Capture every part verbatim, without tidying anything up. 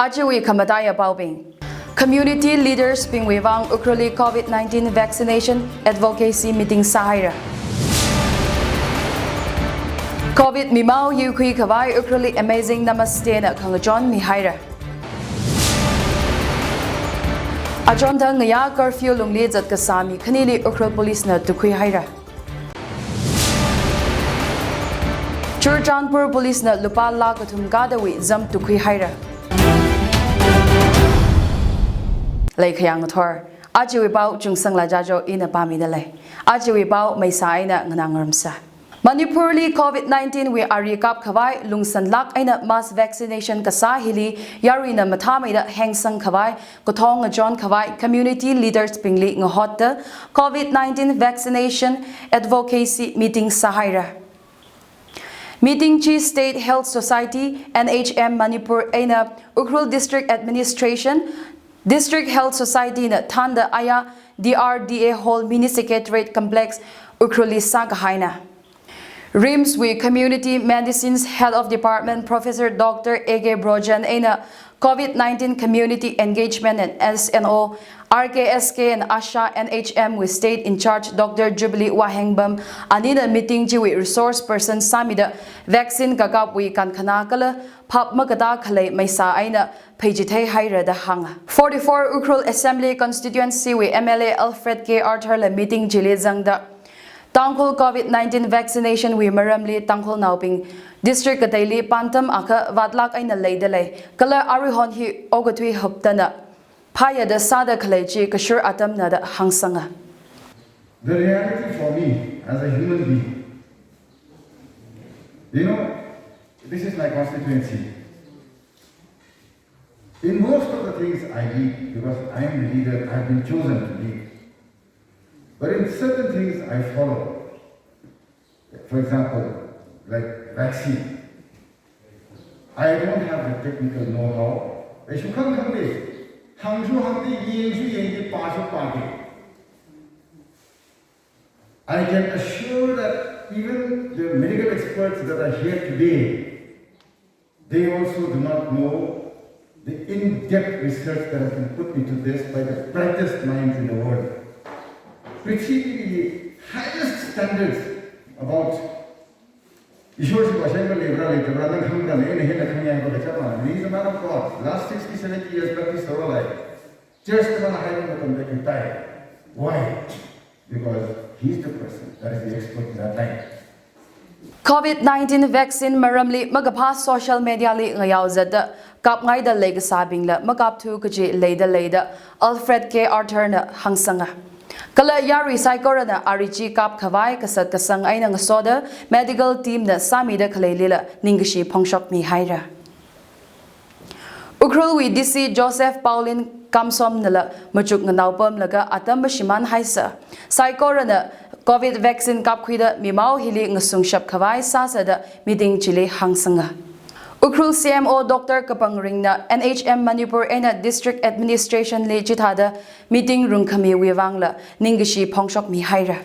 Ajawui khamataiya paobing. Community leaders bingwui vang Ukhrulli COVID nineteen vaccination advocacy meeting sāhaira. COVID mimao yuikhui khavai Ukhrulli Amazing Namaste na khangachon mihaira. Achonthang ngayā curfew lungli zatkasā mi khanili Ukhrul Police na tukhuihaira. Churachandpur Police na lupā lakh kathum kadawui zam tukhuihaira. Leikhayang ngathor. Ajawui pao Chungsangla Jajo ina pāmida lei. Ajawui pao Meisa eina nganā ngarumsa. Manipurli COVID nineteen wui ari kap khavai lungsanlāk eina mass vaccination kasā hili yaruina mathāmeida hengsang khavai, kathong ngachon khavai community leaders bingli ngahotta COVID nineteen vaccination advocacy meeting sāhaira. Meeting chi State Health Society, N H M Manipur eina Ukhrul District Administration, District Health Society na thānda aya D R D A Hall Mini Secretariat Complex Ukhrulli sākahaina. RIMS wui Community Medicines Head of Department Professor Doctor A K Brojen eina COVID nineteen Community Engagement and S N O, R K S K and ASHA N H M wui State in Charge Doctor Jubilee Wahengbam anina meeting chiwui resource person sāmida vaccine kakapwui kankhana kala phap makatā khalei Meisa eina pheichithei haira da hānga. Forty-four Ukhrul Assembly Constituency wui M L A Alfred K Arthur la meeting chili zangda Tangkhul COVID nineteen vaccination wui maramli Tangkhulnaobing district kateili pāntam akha vātlāk eina leida lei. Kala aruihon hi okathui haptana phāya da sāda khalei chi kashur atamna da hāngsanga. The reality for me as a human being, you know, this is my constituency. In most of the things I lead, because I am the leader, I've been chosen to lead. But in certain things I follow. For example, like vaccine. I don't have the technical know-how. Aishu khangkhangde, hāngshu hāngde, yengshu yengde, pāshu pāde. I can assure that even the medical experts that are here today, they also do not know the in-depth research that has been put into this by the brightest minds in the world. Prithvi ki highest standards about Ishwar shiva shaiva leibra leidabra nang khangda lei, ina hina khangya ba kachapa. He is a man of God. Last sixty, seventy years practice tara lei. Church ta mana haiba matamda khi tai. Why? Because he is the person that is the expert in that line. COVID nineteen vaccine maramli makaphā social media li ngayao zatda kapngaida leikasābingla makapthu kaji leida leida Alfred K Arthur na hāngsanga. Kala yarui saikorana ari chi kap khavai kasat kasang eina ngasoda medical team na sāmida khaleilila ningkashi phongshok mihaira. Ukhrulwui D C Joseph Paulin Kamsom nala machuk nganao pamlaga atam mashimān haisa. Saikorana COVID vaccine kapkhuida mimao hili ngasungshap khavai sāsa da meeting chili hāngsanga. Ukhrul C M O Doctor Kapangring na N H M Manipur eina District Administration li chithāda meeting rungkhamiwui vangla ningkashi phongshok mihaira.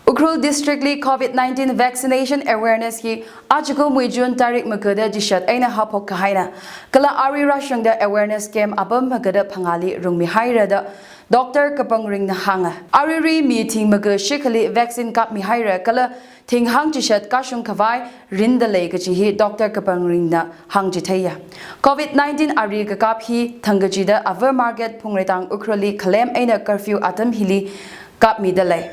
Ukhrul District li COVID nineteen vaccination awareness hi ajakumwui June tarik magada chishat eina haophok kahaina. Kala arui rāshungda awareness camp apam magada phangāli rungmihaira da Doctor Kapangring na hānga. Aruirui mi thing maga shikhali vaccine kapmihaira kala thinghāng chishat kashung khavai rinda lei kaji hi Doctor Kapangring na hāngchitheiya. COVID nineteen ari kakap hi thangkachida Ava Market Phungreitang Ukhrulli khalem eina curfew atam hili kapmida lei.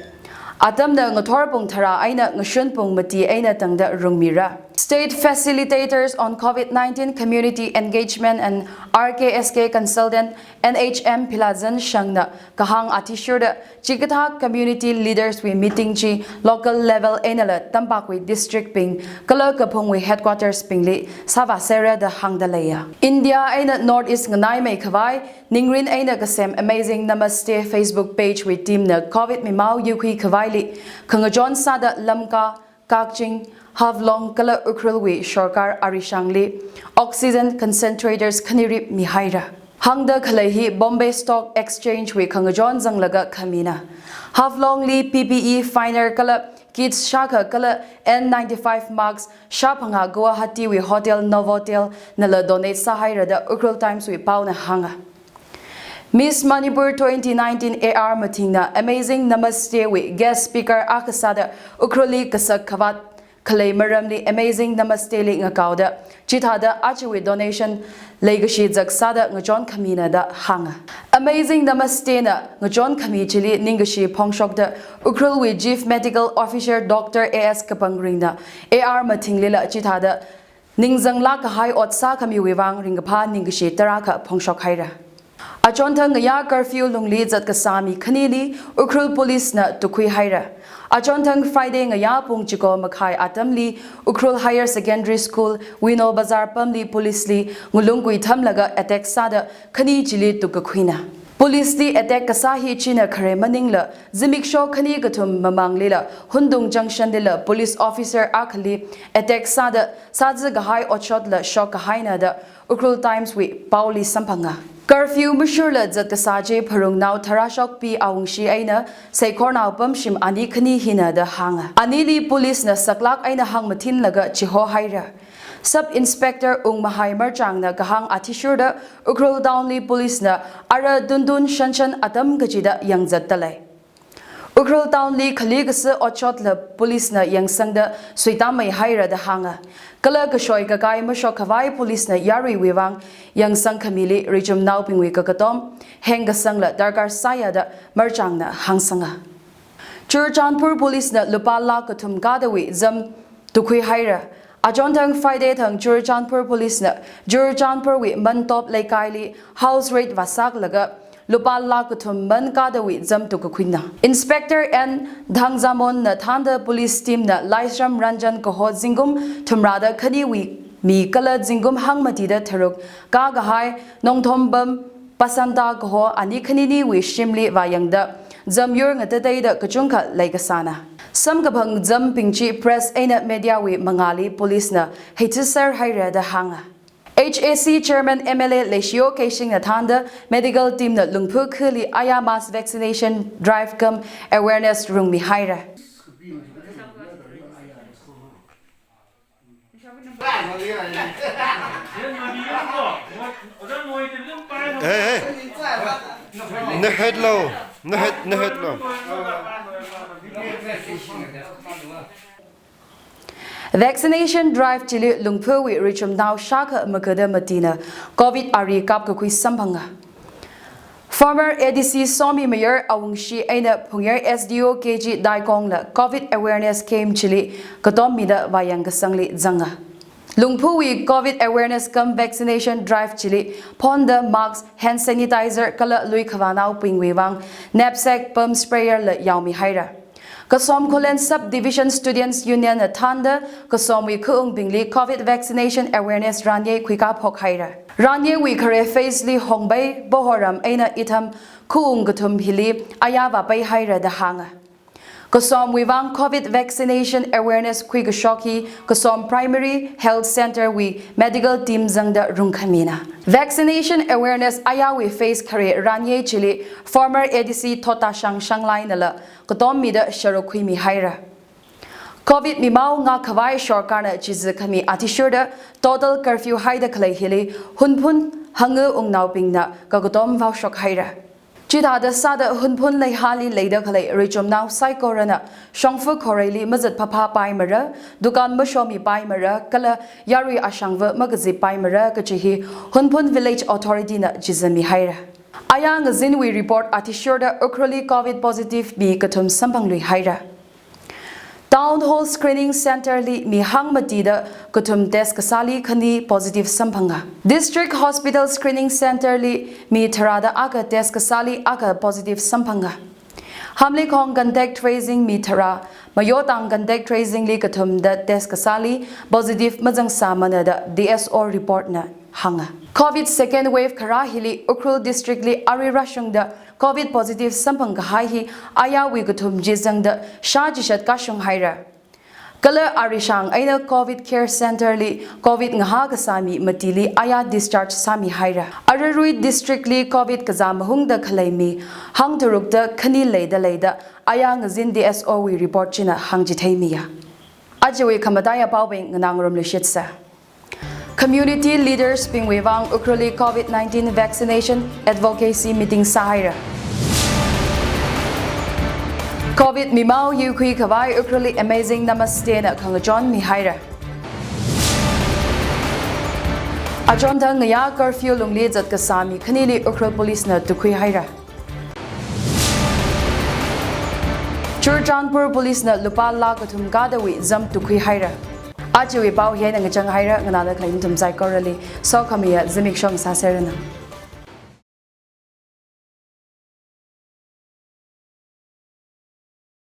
Atamna ngathor pung tharā eina ngashun pung mati eina tangda rungmira. State Facilitators on COVID nineteen Community Engagement and R K S K Consultant N H M Philazan Shang na kahāng athishurda chikathā community leaders wui meeting chi local level einala tampakwui district bing kala kaphungwui headquarters bingli sāvāsera da hāngda leiya. India eina North East nganaimei khavai ningrin eina kasem Amazing Namaste Facebook page wui team na COVID mimao yuikhui khavaili khangachon sāda Lamka, Kakching, Haflong kala Ukhrulwui sorkar arishangli oxygen concentrators khanirip mihaira. Hāngda khalei hi Bombay Stock Exchange wui khangachon zanglaga khamina. Haflongli P P E finer kala kits shākha kala N ninety-five mask shāphangā Guwahati wui Hotel Novotel nala donate sāhaira da Ukhrul Times wui paona hānga. Miss Manipur twenty nineteen A R Mathingna Amazing Namaste wui guest speaker akha sāda Ukhrulli kasak khavāt khalei maramli Amazing Namaste li ngakaoda, chithāda ajawui donation leikashi zak sāda ngachon khamina da hānga. Amazing Namaste na ngachon khami chili ningkashi phongshokda Ukhrulwui Chief Medical Officer Doctor A S Kapangringna A R Mathinglila chithāda ningzanglāk kahai ot sākhamiwui vang ringkaphā ningkashi tarākha phongshok haira. Achonthang ngayā curfew lungli zat kasā mi khanili Ukhrul Police na tukhui haira. Achonthang Friday ngayā pung chiko makhai atamli Ukhrul Higher Secondary School Wino Bazar pamli police li ngalung kuithamlaga attack sāda khani chili tukkakhuina. Police li attack kasā hi china khare maningla zimiksho khani kathum mamanglila Hundung Junction lila police officer akhali attack sāda sāzi kahai otshotla shok kahaina da Ukhrul Times wui paoli samphanga. Curfew mashurla zat kasā chi pharungnao Tharashokpi awungshi eina Seikhornao pamshim ani khani hina da hānga. Anili police na saklāk eina hāngmathinlaga chiho haira. Sub Inspector Ungmahai Marchangna kahāng athishurda Ukhrul Town li police na ara dundun shanshan atam kachida yangzatda lei. Ukhrul Town li khali kasi otshotla police na yangsangda suitāmei haira da hānga. Kala kashoi kakai mashok khavai police na yaruiwui vang yangsang khamili richumnaobingwui kakatom, hengkasangla darkar sāya da Marchangna hāngsanga. Churachandpur police na lupā lakh kathum kadawui zam tukhui haira. Achonthang Friday thang Churachandpur police na Churachandpur wui Mantop Leikaili house raid vāsāklaga lupā lakh kathum man kadawui zam tukkakhuina. Inspector N Dhangzamon na thānda police team na Laishram Ranjan kaho zingkum thumrada khaniwui mi kala zingkum hangmatida tharuk kakahai Nongthombam Pasanta kaho ani khaniniwui shimli vāyangda zam yur ngatateida kachungkha leikasāna. Samkaphang zambing chi press eina media wui mangāli police na heithuser haira da hānga. H A C Chairman M L A Leishiyo Keishing na thānda medical team na Lungphu khali aya mass vaccination drive cum awareness rungmi haira. Hey, hey. Nahet lo. Nahet, nahet lo. Vaccination drive chili Lungphuwui richumnao shākha magada matina Covid ari kapkakhui samphanga. Former A D C Somi Mayor awungshi eina Phungyar S D O K G Daikongla Covid awareness camp chili katommida vāyang kasangli zanga. Lungphuwui Covid awareness cum vaccination drive chili phonda mask, hand sanitizer kala lui khavānaobingwui vang knapsack, pump sprayer la yaomi haira. Kasom Khullen Sub Division Students Union na thānda kasomwui khaungbingli Covid vaccination awareness ranye khuikaphok haira. Ranyewui khare phase li Hongbai, Bohoram eina Itham khaung kathum hili aya vāpai haira da hānga. Kasomwui vang Covid vaccination awareness khuikashok hi kasom Primary Health Center wui medical team zangda rungkhamina. Vaccination awareness ayawui phase khare ranye chili former A D C Thotashang Shanglai nala katommida sharuk khuimi haira. Covid mimao ngākkhavai sorkarna chizi khami athishurda total curfew haida khalei hili Hunphun hanga wungnaobingna kakatom vaoshok haira. Chithāda sāda Hunphun leihali leida khalei richumnao saikorana shongfa khoreili mazat phapha paimara, dukan mashomi paimara, kala yarui ashangva makazi paimara kachi hi Hunphun Village Authority na chizami haira. Aya ngazinwui report athishurda Ukhrulli Covid positive mi kathum samphanglui haira. Town Hall Screening Center li mi hangmatida kathum test kasāli khani positive samphanga. District Hospital Screening Center li mi tharāda akha test kasāli akha positive samphanga. Hamlikhong contact tracing mi tharā, Mayotang contact tracing li kathumda test kasāli positive mazangsāmana da D S O report na hānga. Covid second wave kharā hili Ukhrul District li arui rāshungda Covid positive samphang kahai hi ayawui kathum chi zangda shā chishat kashung haira. Kala arishang eina Covid Care Center li Covid ngahā kasā mi matili aya discharge sāmihaira. Ararui district li Covid kazā mahungda khalei mi hangtharukda khani leida leida aya ngazin D S O wui report china hāngchitheimiya. Ajawui khamataiya paobing nganāngarumluishitsa. Community leaders bingwui vang Ukhrulli Covid nineteen vaccination advocacy meeting sāhaira. Covid mimao yuikhui khavai Ukhrulli Amazing Namaste na khangachon mihaira. Achonthang ngayā curfew lungli zat kasā mi khanili Ukhrul Police na tukhuihaira. Churachandpur Police na lupā lakh kathum kadawui zam tukhuihaira. Ajawui pao hieina ngachanghaira, nganāda khalei nathum saikorali sokhamiya zimiksho sāseranu.